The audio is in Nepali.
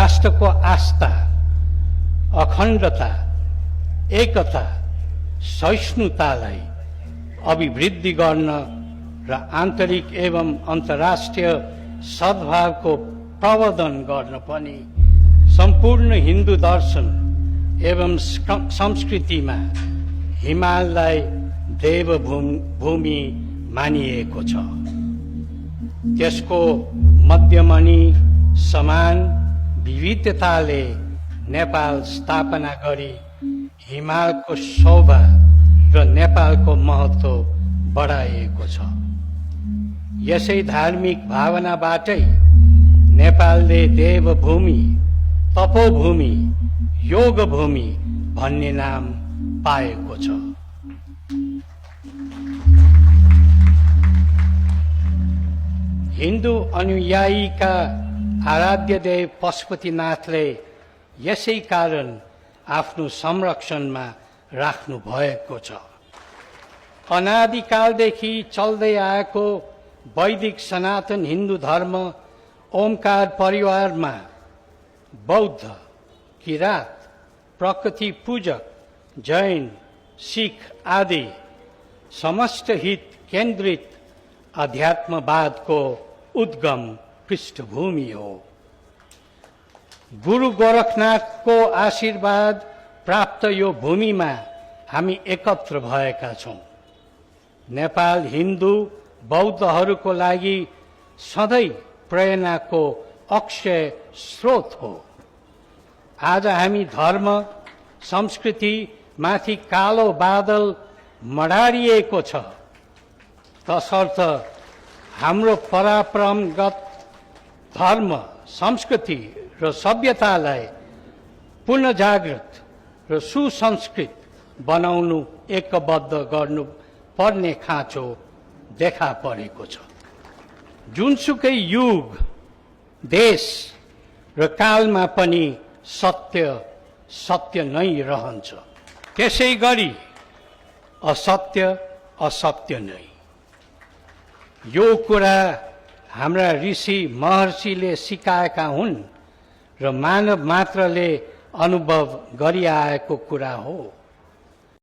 राष्ट्रको आस्था, अखण्डता, एकता, सहिष्णुतालाई अभिवृद्धि गर्न र आन्तरिक एवं अन्तर्राष्ट्रिय सद्भावको प्रवर्धन गर्न पनि सम्पूर्ण हिन्दू दर्शन एवं संस्कृतिमा हिमाललाई देवभूमि मानिएको छ। त्यसको मध्यमणि समान विविधताले नेपाल स्थापना गरी हिमालको शोभा र नेपालको महत्व बढाएको छ। यसै धार्मिक भावनाबाटै नेपालले देवभूमि, तपोभूमि, योगभूमि भन्ने नाम पाएको छ। हिन्दू अनुयायीका आराध्य देव पशुपतिनाथले यसै कारण आफ्नो संरक्षणमा राख्नु भएको छ। अनादिकालदेखि चल्दै आएको वैदिक सनातन हिन्दू धर्म ओमकार परिवारमा बौद्ध, किरात, प्रकृति पूजक, जैन, सिख आदि समस्त हित केन्द्रित अध्यात्मवादको उद्गम पृष्ठभूमि हो। गुरु गोरखनाथको आशीर्वाद प्राप्त यो भूमिमा हामी एकत्र भएका छौं। नेपाल हिन्दू बौद्धहरूको लागि सधैँ प्रेरणाको अक्षय स्रोत हो। आज हामी धर्म, संस्कृति माथि कालो बादल मडारिएको छ, तसर्थ हाम्रो पराक्रमगत धर्म, संस्कृति र सभ्यतालाई पुनः जागृत र सुसंस्कृत बनाउनु, एकबद्ध गर्नु पर्ने खाँचो देखा परेको छ। जुनसुकै युग, देश र कालमा पनि सत्य सत्य नै रहन्छ। त्यसै गरी असत्य असत्य नै। यो कुरा हाम्रा ऋषि महर्षिले सिकाएका हुन् र मानव मात्रले अनुभव गरिआएको कुरा हो।